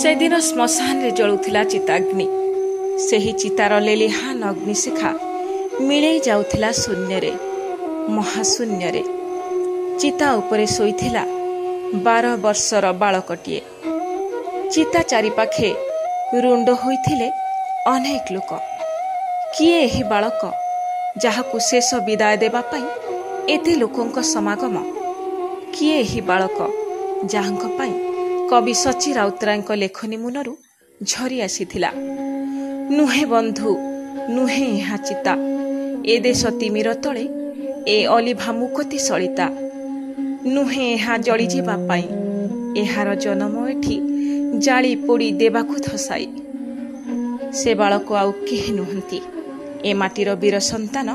ସେଦିନ ଶ୍ମଶାନରେ ଜଳୁଥିଲା ଚିତାଗ୍ନି। ସେହି ଚିତାର ଲେଲିହାନ ଅଗ୍ନିଶିଖା ମିଳେଇ ଯାଉଥିଲା ଶୂନ୍ୟରେ, ମହାଶୂନ୍ୟରେ। ଚିତା ଉପରେ ଶୋଇଥିଲା 12 ବର୍ଷର ବାଳକଟିଏ। ଚିତା ଚାରିପାଖେ ରୁଣ୍ଡ ହୋଇଥିଲେ ଅନେକ ଲୋକ। କିଏ ଏହି ବାଳକ, ଯାହାକୁ ଶେଷ ବିଦାୟ ଦେବା ପାଇଁ ଏତେ ଲୋକଙ୍କ ସମାଗମ? କିଏ ଏହି ବାଳକ, ଯାହାଙ୍କ ପାଇଁ କବି ସଚି ରାଉତରାୟଙ୍କ ଲେଖନୀ ମୁନରୁ ଝରି ଆସିଥିଲା, ନୁହେଁ ବନ୍ଧୁ ନୁହେଁ ଏହା ଚିତା, ଏ ଦେଶ ତିମିର ତଳେ ଏ ଅଲିଭା ମୁକତି ସଳିତା, ନୁହେଁ ଏହା ଜଳିଯିବା ପାଇଁ, ଏହାର ଜନମ ଏଠି ଜାଳି ପୋଡ଼ି ଦେବାକୁ ଧସାଇ। ସେ ବାଳକ ଆଉ କେହି ନୁହନ୍ତି, ଏ ମାଟିର ବୀର ସନ୍ତାନ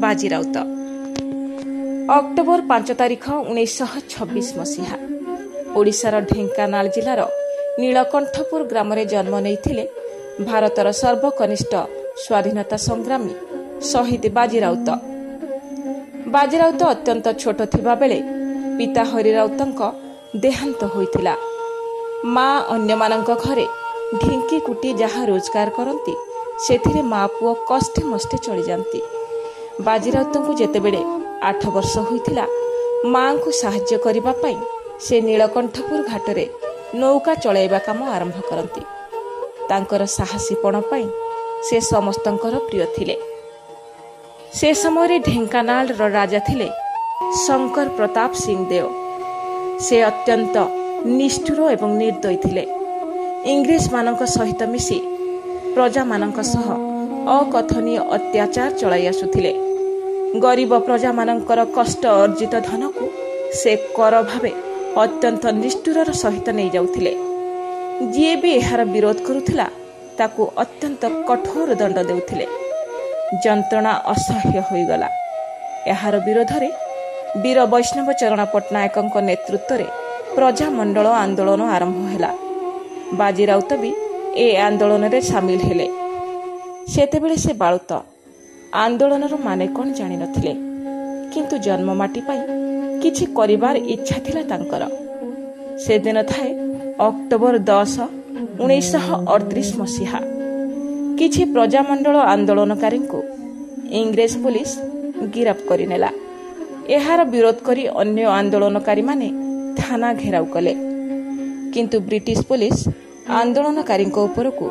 ବାଜି ରାଉତ। ଅକ୍ଟୋବର 5 ତାରିଖ 1926 ମସିହା, ଓଡ଼ିଶାର ଢେଙ୍କାନାଳ ଜିଲ୍ଲାର ନୀଳକଣ୍ଠପୁର ଗ୍ରାମରେ ଜନ୍ମ ନେଇଥିଲେ ଭାରତର ସର୍ବକନିଷ୍ଠ ସ୍ୱାଧୀନତା ସଂଗ୍ରାମୀ ଶହୀଦ ବାଜି ରାଉତ। ବାଜି ରାଉତ ଅତ୍ୟନ୍ତ ଛୋଟ ଥିବାବେଳେ ପିତା ହରି ରାଉତଙ୍କ ଦେହାନ୍ତ ହୋଇଥିଲା। ମା ଅନ୍ୟମାନଙ୍କ ଘରେ ଢିଙ୍କି କୁଟି ଯାହା ରୋଜଗାର କରନ୍ତି, ସେଥିରେ ମା ପୁଅ କଷ୍ଟେ ମଷ୍ଟେ ଚଳିଯାନ୍ତି। ବାଜି ରାଉତଙ୍କୁ ଯେତେବେଳେ 8 ବର୍ଷ ହୋଇଥିଲା, ମାଙ୍କୁ ସାହାଯ୍ୟ କରିବା ପାଇଁ ସେ ନୀଳକଣ୍ଠପୁର ଘାଟରେ ନୌକା ଚଳାଇବା କାମ ଆରମ୍ଭ କରନ୍ତି। ତାଙ୍କର ସାହସୀପଣ ପାଇଁ ସେ ସମସ୍ତଙ୍କର ପ୍ରିୟ ଥିଲେ। ସେ ସମୟରେ ଢେଙ୍କାନାଳର ରାଜା ଥିଲେ ଶଙ୍କର ପ୍ରତାପ ସିଂ ଦେଓ। ସେ ଅତ୍ୟନ୍ତ ନିଷ୍ଠୁର ଏବଂ ନିର୍ଦ୍ଦୟୀ ଥିଲେ। ଇଂରେଜମାନଙ୍କ ସହିତ ମିଶି ପ୍ରଜାମାନଙ୍କ ସହ ଅକଥନୀୟ ଅତ୍ୟାଚାର ଚଳାଇ ଆସୁଥିଲେ। ଗରିବ ପ୍ରଜାମାନଙ୍କର କଷ୍ଟ ଅର୍ଜିତ ଧନକୁ ସେ କର ଭାବେ ଅତ୍ୟନ୍ତ ନିଷ୍ଠୁରର ସହିତ ନେଇଯାଉଥିଲେ। ଯିଏ ବି ଏହାର ବିରୋଧ କରୁଥିଲା, ତାକୁ ଅତ୍ୟନ୍ତ କଠୋର ଦଣ୍ଡ ଦେଉଥିଲେ। ଯନ୍ତ୍ରଣା ଅସହ୍ୟ ହୋଇଗଲା। ଏହାର ବିରୋଧରେ ବୀର ବୈଷ୍ଣବ ଚରଣ ପଟ୍ଟନାୟକଙ୍କ ନେତୃତ୍ୱରେ ପ୍ରଜାମଣ୍ଡଳ ଆନ୍ଦୋଳନ ଆରମ୍ଭ ହେଲା। ବାଜି ରାଉତ ବି ଏ ଆନ୍ଦୋଳନରେ ସାମିଲ ହେଲେ। ସେତେବେଳେ ସେ ବାଳୁତ, ଆନ୍ଦୋଳନର ମାନେ କ'ଣ ଜାଣିନଥିଲେ, କିନ୍ତୁ ଜନ୍ମମାଟି ପାଇଁ କିଛି କରିବାର ଇଚ୍ଛା ଥିଲା ତାଙ୍କର। ସେଦିନ ଥାଏ ଅକ୍ଟୋବର 10, 1938 ମସିହା। କିଛି ପ୍ରଜାମଣ୍ଡଳ ଆନ୍ଦୋଳନକାରୀଙ୍କୁ ଇଂରେଜ ପୋଲିସ ଗିରଫ କରିନେଲା। ଏହାର ବିରୋଧ କରି ଅନ୍ୟ ଆନ୍ଦୋଳନକାରୀମାନେ ଥାନା ଘେରାଉ କଲେ, କିନ୍ତୁ ବ୍ରିଟିଶ ପୋଲିସ ଆନ୍ଦୋଳନକାରୀଙ୍କ ଉପରକୁ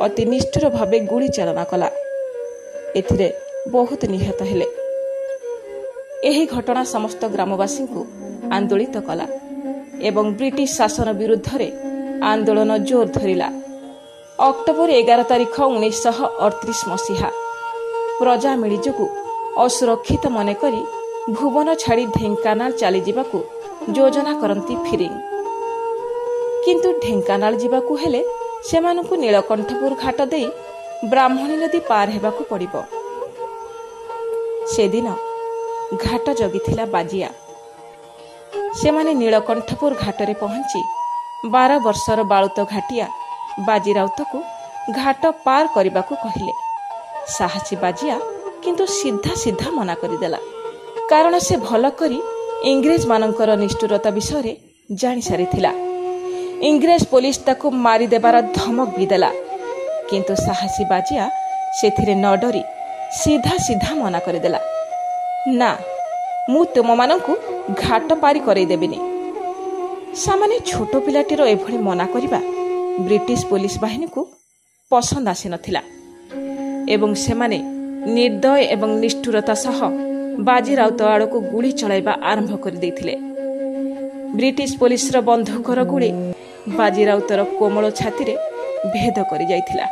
ଅତି ନିଷ୍ଠୁର ଭାବେ ଗୁଳି ଚାଳନା କଲା। ଏଥିରେ ବହୁତ ନିହତ ହେଲେ। ଏହି ଘଟଣା ସମସ୍ତ ଗ୍ରାମବାସୀଙ୍କୁ ଆନ୍ଦୋଳିତ କଲା ଏବଂ ବ୍ରିଟିଶ ଶାସନ ବିରୁଦ୍ଧରେ ଆନ୍ଦୋଳନ ଜୋର ଧରିଲା। ଅକ୍ଟୋବର 11 ତାରିଖ 1938 ମସିହା, ପ୍ରଜାମିଳି ଯୋଗୁଁ ଅସୁରକ୍ଷିତ ମନେକରି ଭୁବନ ଛାଡ଼ି ଢେଙ୍କାନାଳ ଚାଲିଯିବାକୁ ଯୋଜନା କରନ୍ତି ଫିରିଙ୍ଗ। କିନ୍ତୁ ଢେଙ୍କାନାଳ ଯିବାକୁ ହେଲେ ସେମାନଙ୍କୁ ନୀଳକଣ୍ଠପୁର ଘାଟ ଦେଇ ବ୍ରାହ୍ମଣୀ ନଦୀ ପାର ହେବାକୁ ପଡ଼ିବ। ସେଦିନ ଘାଟ ଜଗିଥିଲା ବାଜିଆ। ସେମାନେ ନୀଳକଣ୍ଠପୁର ଘାଟରେ ପହଞ୍ଚି 12 ବର୍ଷର ବାଳୁତ ଘାଟିଆ ବାଜି ରାଉତକୁ ଘାଟ ପାର କରିବାକୁ କହିଲେ। ସାହସୀ ବାଜିଆ କିନ୍ତୁ ସିଧା ସିଧା ମନା କରିଦେଲା, କାରଣ ସେ ଭଲ କରି ଇଂରେଜମାନଙ୍କର ନିଷ୍ଠୁରତା ବିଷୟରେ ଜାଣିସାରିଥିଲା। ଇଂରେଜ ପୋଲିସ ତାକୁ ମାରିଦେବାର ଧମକ ବି ଦେଲା, କିନ୍ତୁ ସାହସୀ ବାଜିଆ ସେଥିରେ ନ ଡରି ସିଧା ସିଧା ମନା କରିଦେଲା, ନା, ମୁଁ ତୁମମାନଙ୍କୁ ଘାଟ ପାରି କରେଇଦେବିନି। ସାମାନ୍ୟ ଛୋଟ ପିଲାଟିର ଏଭଳି ମନା କରିବା ବ୍ରିଟିଶ ପୋଲିସ ବାହିନୀକୁ ପସନ୍ଦ ଆସିନଥିଲା ଏବଂ ସେମାନେ ନିର୍ଦ୍ଦୟ ଏବଂ ନିଷ୍ଠୁରତା ସହ ବାଜି ରାଉତ ଆଡ଼କୁ ଗୁଳି ଚଳାଇବା ଆରମ୍ଭ କରିଦେଇଥିଲେ। ବ୍ରିଟିଶ ପୋଲିସର ବନ୍ଧୁକର ଗୁଳି ବାଜି ରାଉତର କୋମଳ ଛାତିରେ ଭେଦ କରିଯାଇଥିଲା।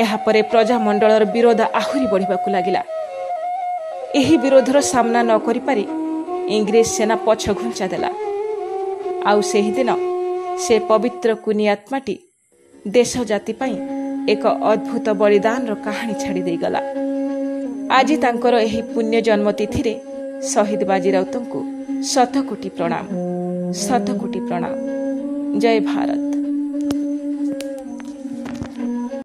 ଏହାପରେ ପ୍ରଜାମଣ୍ଡଳର ବିରୋଧ ଆହୁରି ବଢ଼ିବାକୁ ଲାଗିଲା। ଏହି ବିରୋଧର ସାମ୍ନା ନ କରିପାରି ଇଂରେଜ ସେନା ପଛଘୁଞ୍ଚା ଦେଲା। ଆଉ ସେହିଦିନ ସେ ପବିତ୍ର କୁନି ଆତ୍ମାଟି ଦେଶ ଜାତି ପାଇଁ ଏକ ଅଦ୍ଭୁତ ବଳିଦାନର କାହାଣୀ ଛାଡ଼ି ଦେଇଗଲା। ଆଜି ତାଙ୍କର ଏହି ପୁଣ୍ୟ ଜନ୍ମତିଥିରେ ଶହୀଦ ବାଜି ରାଉତଙ୍କୁ ଶତକୋଟି ପ୍ରଣାମ, ଶତକୋଟି ପ୍ରଣାମ। ଜୟ ଭାରତ।